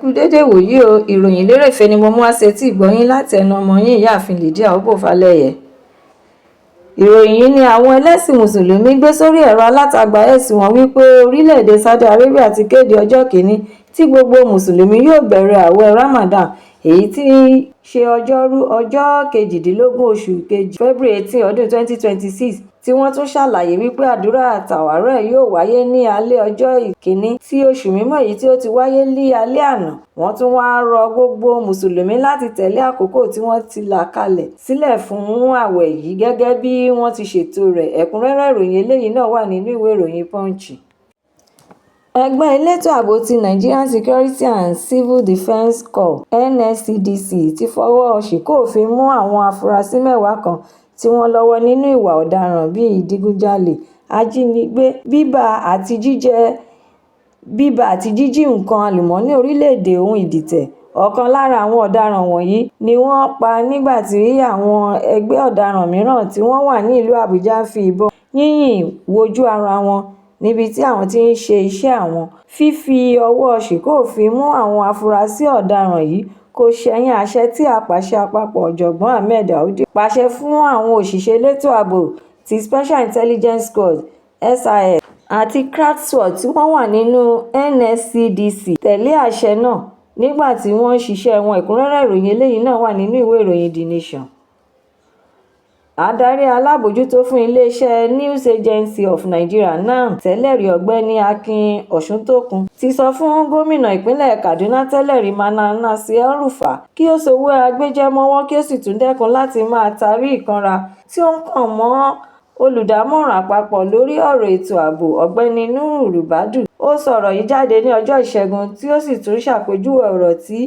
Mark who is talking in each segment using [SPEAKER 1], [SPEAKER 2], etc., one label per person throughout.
[SPEAKER 1] Kú dédé ìwòyí o. Ìròyìn lérèfé ni mo mú wá sétí ìgbọ́ yín láti ẹnu ọmọ yín, Ìyáàfin Lydia Òbòfalẹ̀yẹ. Ìròyìn yìí ni àwọn ẹlẹ́sìn Mùsùlùmí gbé sórí ẹ̀rọ alátagbà X wọn wípé orílẹ̀-èdè Saudi Arabia ti kéde ọjọ́ kìíní tí gbogbo Mùsùlùmí yóò bẹ̀rẹ̀ ààwẹ̀ Ramadan, èyí tí í ṣe Ọjọ́rú, ọjọ́ 18 oṣù kejì, February 18, ọdún 2026, tí wọ́n tún ṣàlàyé wípé àdúrà tàràwíì yóò wáyé ní alẹ́ ọjọ́ kìíní tí oṣù mímọ́, èyí tí ó ti wáyé ní alẹ́ àná. Wọ́n tún wáá rọ gbogbo Mùsùlùmí láti tẹ̀lé àkókò tí wọ́n ti là kalẹ̀ sílẹ̀ fún ààwẹ̀ yìí gẹ́gẹ́ bí wọ́n ti ṣètò rẹ̀. Ẹ̀kúnrẹ́rẹ́ ìròyìn eléyìí náà wà nínú ìwé ìròyìn Punch. Ẹgbẹ́ elétò ààbò ti Nigerian Security and Civil Defence Corps, NSCDC, ti fọwọ́ síkùn òfin mú àwọn afurasí 10 kan tí wọ́n lọ́wọ́ nínú ìwà ọ̀daràn bíi ìdígunjalè, ajínigbé bíbá àti jíjí nǹkan àlùmọ́ọ́nì orílẹ̀-èdè ohun ìdìtẹ̀. Ọ̀kan lára àwọn ọ̀daràn wọ̀nyí ni wọ́n pa nígbà tí àwọn ẹgbẹ́ ọ̀daràn mìíràn tí wọ́n wà ní ìlú Àbújá ń fi ìbọn yínyìn wojú ara wọn níbi tí àwọn ti ń ṣe iṣẹ́ àwọn. Fífi ọwọ́ síkùn òfin mú àwọn afurasí ọ̀daràn yìí kò ṣẹ̀yìn àṣẹ tí Apàṣẹ Àpapọ̀ Ọ̀jọ̀gbọ́n Ahmed Audu pàṣẹ fún àwọn òṣìṣẹ́ elétò ààbò ti Special Intelligence Squad, SIS, àti Crack Squad tí wọ́n wà nínú NSCDC tẹ̀lé àṣẹ náà nígbà tí wọ́n ń ṣiṣẹ́ wọn. Ẹ̀kúnrẹ́rẹ́ ìròyìn eléyìí náà wà nínú ìwé ìròyìn The Nation. Adarí alábòójútó fún iléeṣẹ́ News Agency of Nigeria, NAN, tẹ́lẹ̀rí, Ọ̀gbẹ́ni Akin Ọ̀ṣúntòkun, ti sọ fún gómìnà ìpínlẹ̀ Kaduna tẹ́lẹ̀rí, Mallam Nasir El-Rufai, kí ó sọwọ́ agbéjẹ́ mọ́wọ́ kí ó sì tún dẹ́kun láti máa tarí ìkanra tí ó ń kàn mọ́ olùdámọ̀ràn àpapọ̀ lórí ọ̀rọ̀ ètò ààbò, Ọ̀gbẹ́ni Nuhu Ribadu. Ó sọ ọ̀rọ̀ yìí jáde ní ọjọ́ Ìṣẹ́gun, tí ó sì tún ṣàpèjúwe ọ̀rọ̀ tí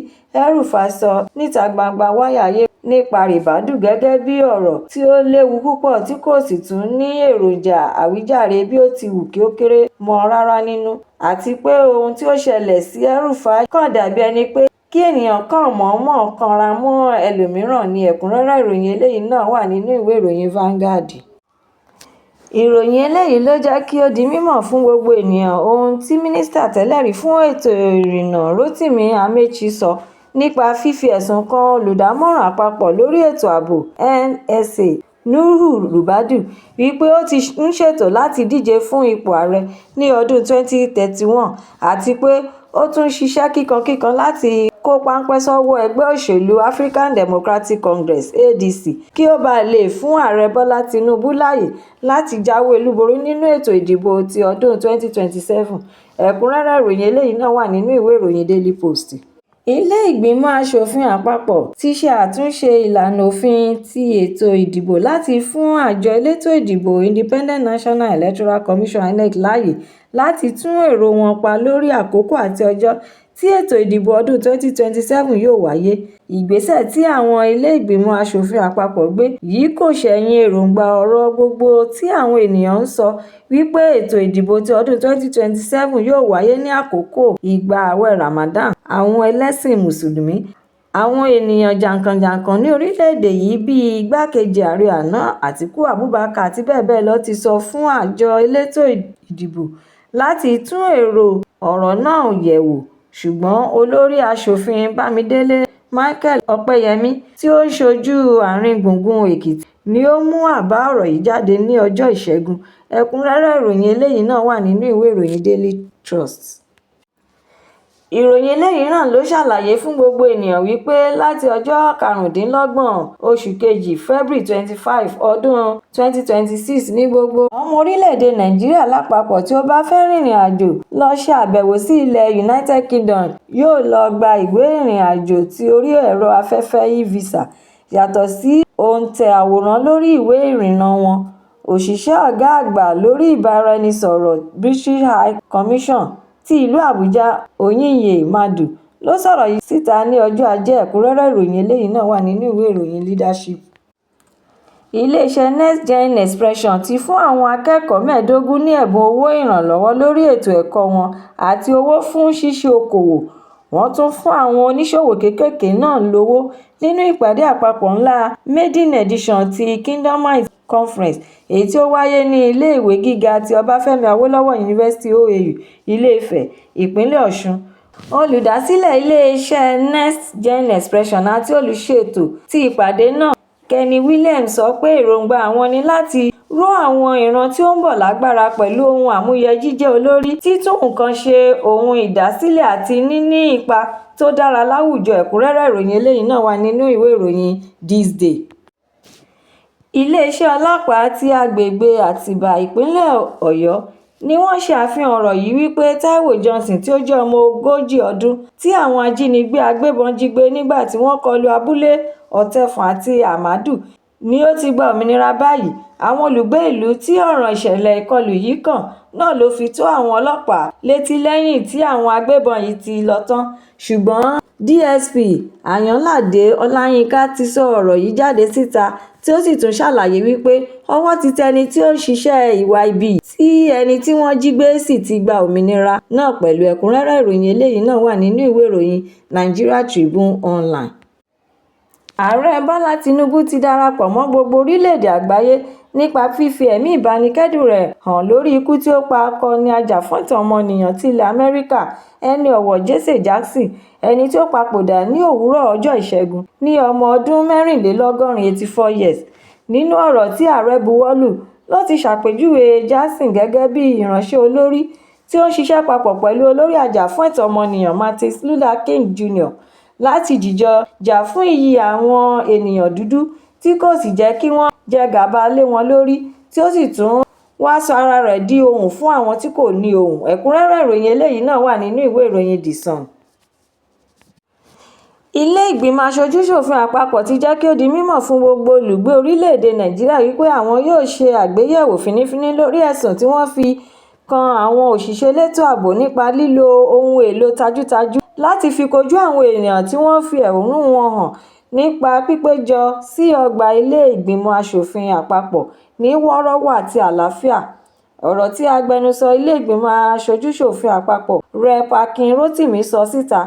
[SPEAKER 1] El-Rufai sọ níta gbangba wálíà nípa Ribadu gẹ́gẹ́ bí ọ̀rọ̀ tí ó léwu púpọ̀ tí kò sì tún ní èròjà àwíjàre bí ó ti wù kí ó kéré mọ́ rárá nínú, àti pé ohun tí ó ṣẹlẹ̀ sí El-Rufai kàn dàbí ẹni pé kí ènìyàn kàn mọ̀ọ́mọ̀ kanra mọ́ ẹlòmíràn ní. Ẹ̀kúnrẹ́rẹ́ ìròyìn eléyìí náà wà nínú ìwé ìròyìn Vanguard. Ìròyìn eléyìí ló jẹ́ kí ó di mímọ̀ fún gbogbo ènìyàn ohun tí Mínísítà tẹ́lẹ̀rí fún ètò ìrìnnà, Rotimi Amaechi, sọ nípa fífi ẹ̀sùn kan olùdámọ̀ràn àpapọ̀ lórí ètò ààbò, NSA, Nuhu Ribadu, wípé ó ti ń ṣètò láti díje fún ipò ààrẹ ní ọdún 2031, àti pé ó tún ń ṣiṣẹ́ kíkankíkan láti kó páńpẹ́ sọ́wọ́ ẹgbẹ́ òṣèlú African Democratic Congress, ADC, kí ó bàa lè fún Ààrẹ Bọ́lá Tinubu láàyè láti jáwé olúborí nínú ètò ìdìbò ti ọdún 2027. Ẹ̀kúnrẹ́rẹ́ ìròyìn eléyìí náà wà nínú ìwé ìròyìn Daily Post. Ilé ìgbìmọ̀ Asòfin àpapọ̀ ti ṣe àtúnṣe ìlànà òfin ti ètò ìdìbò láti fún àjọ elétò ìdìbò Independent National Electoral Commission, INEC, láàyè láti tún èrò wọn pa lórí àkókò àti ọjọ́ tí ètò ìdìbò ọdún 2027 yóò wáyé. Ìgbésẹ̀ tí àwọn ilé ìgbìmọ̀ Asòfin àpapọ̀ gbé yìí kò ṣẹ̀yìn èròńgbà ọ̀rọ̀ gbogbo tí àwọn ènìyàn ń sọ wípé ètò ìdìbò ti ọdún 2027 yóò wáyé ní àkókò ìgbà ààwẹ̀ Ramadan àwọn ẹlẹ́sìn Mùsùlùmí. Àwọn ènìyàn jàǹkànjàǹkàn ní orílẹ̀-èdè yìí bíi igbákejì ààrẹ àná Àtíkù Abubakar àti bẹ́ẹ̀ bẹ́ẹ̀ lọ ti sọ fún àjọ elétò ìdìbò láti tún èrò ọ̀rọ̀ náà yẹ̀ wò, ṣùgbọ́n olórí Asòfin Bámidélé Michael Ọpẹ́yẹmí, tí ó ń ṣojú àárín-gbùngbùn Èkìtì, ni ó mú àbá ọ̀rọ̀ yìí jáde ní ọjọ́ Ìṣẹ́gun. Ẹ̀kúnrẹ́rẹ́ ìròyìn eléyìí náà wà nínú ìwé ìròyìn Daily Trust. Ìròyìn eléyìí náà ló ṣàlàyé fún gbogbo ènìyàn wípé láti ọjọ́ 25 oṣù kejì, February 25, ọdún 2026, ní gbogbo ọmọ orílẹ̀-èdè Nàìjíríà lápapọ̀ tí ó bá fẹ́ rìnrìn àjò lọ ṣe àbẹ̀wò sí ilẹ̀ United Kingdom yóò lọ gba ìwé ìrìnàjò ti orí ẹ̀rọ afẹ́fẹ́, e-visa, yàtọ̀ sí òǹtẹ̀ àwòrán lórí ìwé ìrìnnà wọn. Òṣìṣẹ́ ọ̀gá àgbà lórí ìbáraẹnisọ̀rọ̀ British High Commission ti ìlú Àbújá, Onyinye Madu, ló sọ̀rọ̀ yìí síta ní ọjọ́ Ajé. Ẹ̀kúnrẹ́rẹ́ ìròyìn eléyìí náà wà nínú ìwé ìròyìn Leadership. Iléeṣẹ́ Next Gen Expression ti fún àwọn akẹ́kọ̀ọ́ 15 ní ẹ̀bùn owó ìrànlọ́wọ́ lórí ètò ẹ̀kọ́ wọn àti owó fún ṣíṣe okòòwò. Wọ́n tún fún àwọn oníṣòwò kéékèèké náà lówó nínú ìpàdé àpapọ̀ ńlá maiden edition ti Kingdomite Conference, èyí tí ó wáyé ní ilé-ìwé gíga ti Ọbáfẹ́mi Awólọ́wọ̀ University, OAU, Ilé-Ifẹ̀, ìpínlẹ̀ Ọ̀ṣun. Olùdásílẹ̀ ilé-iṣẹ́ Next Gen Expressions àti olùṣètò ti ìpàdé náà, Kenny Williams, sọ pé èròńgbà àwọn ni láti ró àwọn ìran tí ó ń bọ̀ lágbára pẹ̀lú ohun àmúyẹ jíjẹ́ olórí, títún nǹkan ṣe òhun ìdásílẹ̀ àti níní ipa tó dára láwùjọ. Ẹ̀kúnrẹ́rẹ́ ìròyìn eléyìí náà wà nínú ìwé ìròyìn This Day. Iléeṣẹ́ ọlọ́pàá ti agbègbè Àtìbà, ìpínlẹ̀ Ọ̀yọ́ ni wọ́n ṣe àfihàn ọ̀rọ̀ yìí wípé Taiwo Johnson tí ó jẹ́ ọmọ 40 ọdún tí àwọn ajínigbé agbébọn jí gbé nígbà tí wọ́n kọlu abúlé Ọ̀tẹ̀fọ̀n àti Àmádù ni ó ti gba òmìnira báyìí. Àwọn olùgbé ìlú tí ọ̀ràn ìṣẹ̀lẹ̀ ìkọlù yìí kàn náà ló fi tó àwọn ọlọ́pàá létí lẹ́yìn tí àwọn agbébọn yìí ti lọ tán, ṣùgbọ́n DSP Àyànládé Ọláyínká ti sọ ọ̀rọ̀ yìí jáde síta tí ó sì tún ṣàlàyé wípé ọwọ́ ti tẹ ẹni tí ó ṣiṣẹ́ ìwà ibi yìí tí ẹni tí wọ́n jí gbé sì ti gba òmìnira náà pẹ̀lú. Ẹ̀kúnrẹ́rẹ́ ìròyìn eléyìí náà wà nínú ìwé ìròyìn Nigeria Tribune Online. Ààrẹ Bọ́lá Tinubu ti darapọ̀ mọ́ gbogbo orílẹ̀-èdè àgbáyé nípa fífi ẹ̀mí ìbánikẹ́dùn rẹ̀ hàn lórí ikú tí ó pa akọni ajàfẹ́tọ̀ọ́ ọmọnìyàn ti ilẹ̀ Amẹ́ríkà ẹni ọ̀wọ̀ Jesse Jackson, ẹni tí ó papòdà ní òwúrọ̀ ọjọ́ Ìṣẹ́gun ní ọmọ ọdún mẹ́rìnlélọ́gọ́rin 84 years. Nínú ọ̀rọ̀ tí ààrẹ buwọ́lù ló ti ṣàpèjúwe Jackson gẹ́gẹ́ bí ìránṣẹ́ olórí tí ó ń ṣiṣẹ́ papọ̀ pẹ̀lú olórí ajàfúnẹ̀tọ́ ọmọnìyàn Martin Luther King Jr. láti jìjọ jà fún iyì àwọn ènìyàn dúdú tí kò sì jẹ́ kí wọ́n jẹ gàba lé wọn lórí, tí ó sì tún wá sọ ara rẹ̀ di ohùn fún àwọn tí kò ní ohùn. Ẹ̀kúnrẹ́rẹ́ ìròyìn eléyìí náà wà nínú ìwé ìròyìn The Sun. Ilé ìgbìmọ̀ aṣojú-ṣòfin àpapọ̀ ti jẹ́ kí ó di mímọ̀ fún gbogbo olùgbé orílẹ̀-èdè Nàìjíríà wípé àwọn yóò ṣe àgbéyẹ̀wò fínnífínní lórí ẹ̀sùn tí wọ́n fi kan àwọn òṣìṣẹ́ elétò ààbò nípa lílo ohun èlò tajútajú láti fi kojú àwọn ènìyàn tí wọ́n ń fi ẹ̀hónú wọn hàn nípa pípéjọ sí ọgbà ilé ìgbìmọ̀ aṣòfin àpapọ̀ ní wọ́ọ́rọ́wọ́ àti àlàáfíà. Ọ̀rọ̀ tí agbẹnusọ ilé ìgbìmọ̀ aṣojú-ṣòfin àpapọ̀ Rep. Akin Rotimi sọ síta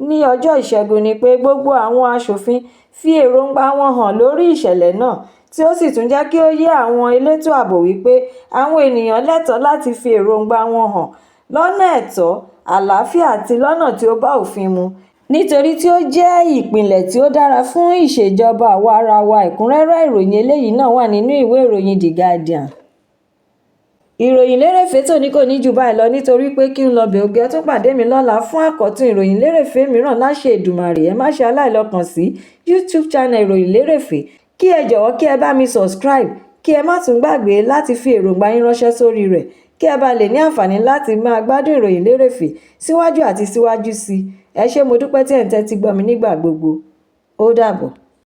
[SPEAKER 1] ní ọjọ́ Ìṣẹ́gun ni pé gbogbo àwọn aṣòfin fi èròńgbà wọn hàn lórí ìṣẹ̀lẹ̀ náà, tí ó sì tún jẹ́ kí ó yé àwọn elétò ààbò wípé àwọn ènìyàn lẹ́tọ̀ọ́ láti fi èròńgbà wọn hàn lọ́nà ẹ̀tọ́, àlàáfíà àti lọ́nà tí ó bá òfin mu, nítorí tí ó jẹ́ ìpìlẹ̀ tí ó dára fún ìṣèjọba àwa-arawa. Ẹ̀kúnrẹ́rẹ́ ìròyìn eléyìí náà wà nínú ìwé ìròyìn The Guardian. Ìròyìn lérèfé tòní kò ní jù báyìí lọ nítorí pé kí n lọ bẹ̀ oge. Ẹ tún pàdé mi lọ́la fún àkọ́tún ìròyìn lérèfé mìíràn láṣẹ Èdùmàrè. Ẹ má ṣe aláìlọ́kàn sí YouTube channel Ìròyìn Lérèfé, kí ẹ jọ̀wọ́ kí ẹ bá mi subscribe, kí ẹ má tún gbàgbé láti fi èròǹgbà yín ránṣẹ́ sórí rẹ̀ kí ẹ bá lè ní àǹfààní láti máa gbádùn ìròyìn lérèfé síwájú àti síwájú sí i. Ẹ ṣé, mo dúpẹ́ tí ẹ̀ ń tẹ́tí gbọ́ mi nígbà gbogbo. Ó dàbọ̀.